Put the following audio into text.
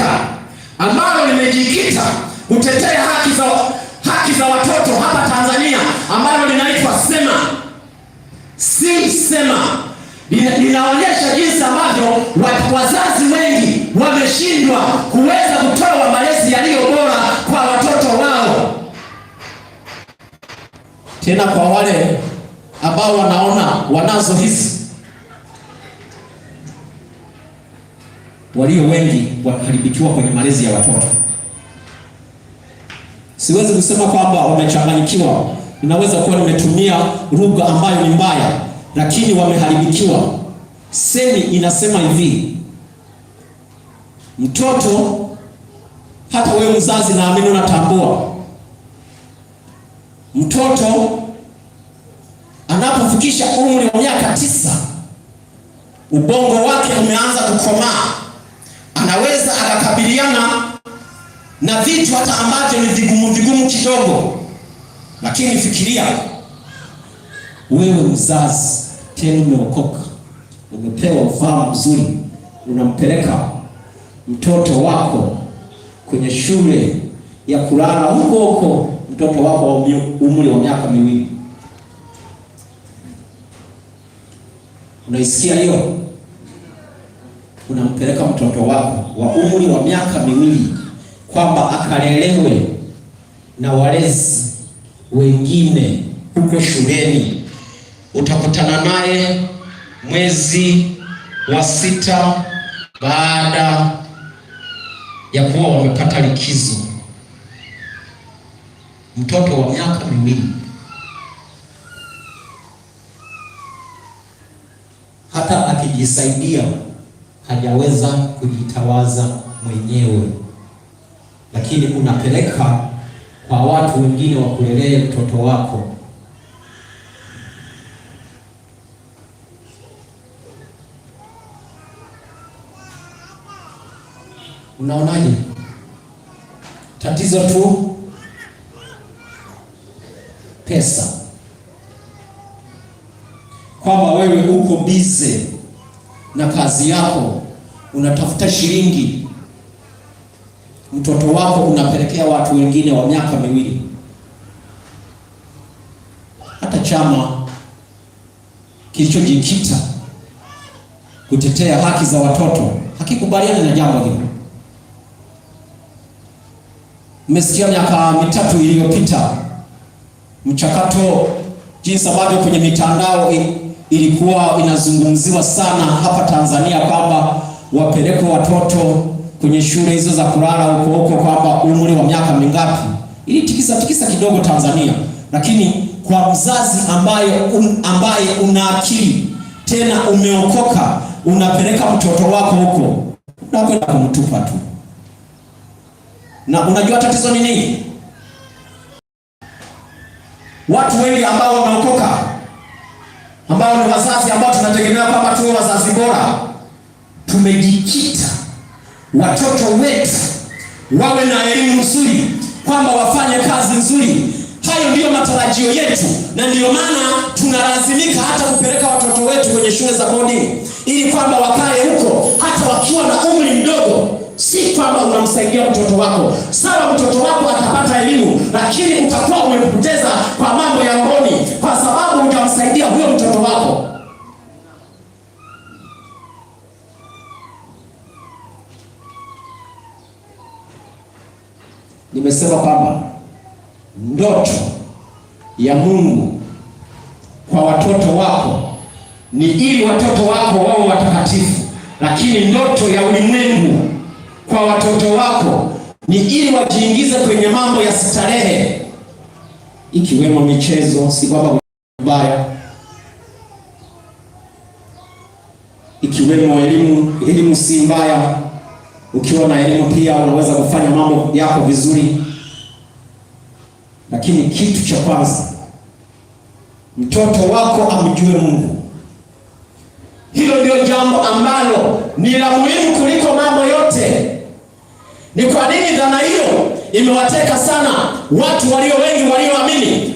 shirika ambalo limejikita kutetea haki za watoto hapa Tanzania ambalo linaitwa SEMA, si SEMA, linaonyesha jinsi ambavyo wazazi wengi wameshindwa kuweza kutoa malezi yaliyo bora kwa watoto wao. Tena kwa wale ambao wanaona wanazo hizi, walio wengi wanaharibikiwa kwenye malezi ya watoto. Siwezi kusema kwamba wamechanganyikiwa, ninaweza kuwa nimetumia lugha ambayo ni mbaya, lakini wameharibikiwa. Semi inasema hivi, mtoto, hata wewe mzazi, naamini unatambua, mtoto anapofikisha umri wa miaka 9, ubongo wake umeanza kukomaa, anaweza akakabiliana na vitu hata ambavyo ni vigumu vigumu kidogo. Lakini fikiria wewe mzazi, tena umeokoka, umepewa ufahamu mzuri, unampeleka mtoto wako kwenye shule ya kulala huko huko, mtoto wako wa umri wa miaka 2. Unaisikia hiyo? Unampeleka mtoto wako wa umri wa miaka 2 kwamba akalelewe na walezi wengine huko shuleni. Utakutana naye mwezi wa 6 baada ya kuwa wamepata likizo. Mtoto wa miaka 2 hata akijisaidia hajaweza kujitawaza mwenyewe, lakini unapeleka kwa watu wengine wakulelee mtoto wako. Unaonaje? Tatizo tu pesa, kwamba wewe uko bize na kazi yako, unatafuta shilingi, mtoto wako unapelekea watu wengine wa miaka 2. Hata chama kilichojikita kutetea haki za watoto hakikubaliani na jambo hilo. Mmesikia miaka 3 iliyopita mchakato jinsi ambavyo kwenye mitandao ilikuwa inazungumziwa sana hapa Tanzania kwamba wapelekwe watoto kwenye shule hizo za kulala huko huko, kwamba umri wa miaka mingapi. Ilitikisa tikisa kidogo Tanzania, lakini kwa mzazi ambaye una akili tena umeokoka, unapeleka mtoto wako huko, unakwenda kumtupa tu. Na unajua tatizo ni nini? Watu wengi ambao wameokoka, ambao ni wazazi ambao tunategemea kwamba tuwe wazazi bora, tumejikita watoto wetu wawe na elimu nzuri, kwamba wafanye kazi nzuri. Hayo ndiyo matarajio yetu, na ndiyo maana tunalazimika hata kupeleka watoto wetu kwenye shule za boarding ili kwamba wakae huko hata wakiwa na umri mdogo. Si kwamba unamsaidia mtoto wako. Sawa, mtoto wako atapata elimu, lakini utakuwa umempoteza kwa mambo ya rohoni, kwa sababu hujamsaidia huyo mtoto wako. Nimesema kwamba ndoto ya Mungu kwa watoto wako ni ili watoto wako wawe watakatifu, lakini ndoto ya ulimwengu kwa watoto wako ni ili wajiingize kwenye mambo ya starehe, ikiwemo michezo, si kwamba mbaya, ikiwemo elimu. Elimu si mbaya, ukiwa na elimu pia unaweza kufanya mambo yako vizuri, lakini kitu cha kwanza, mtoto wako amjue Mungu. Hilo ndio jambo ambalo ni la muhimu kuliko mambo yote. Ni kwa nini dhana hiyo imewateka sana watu walio wengi walioamini?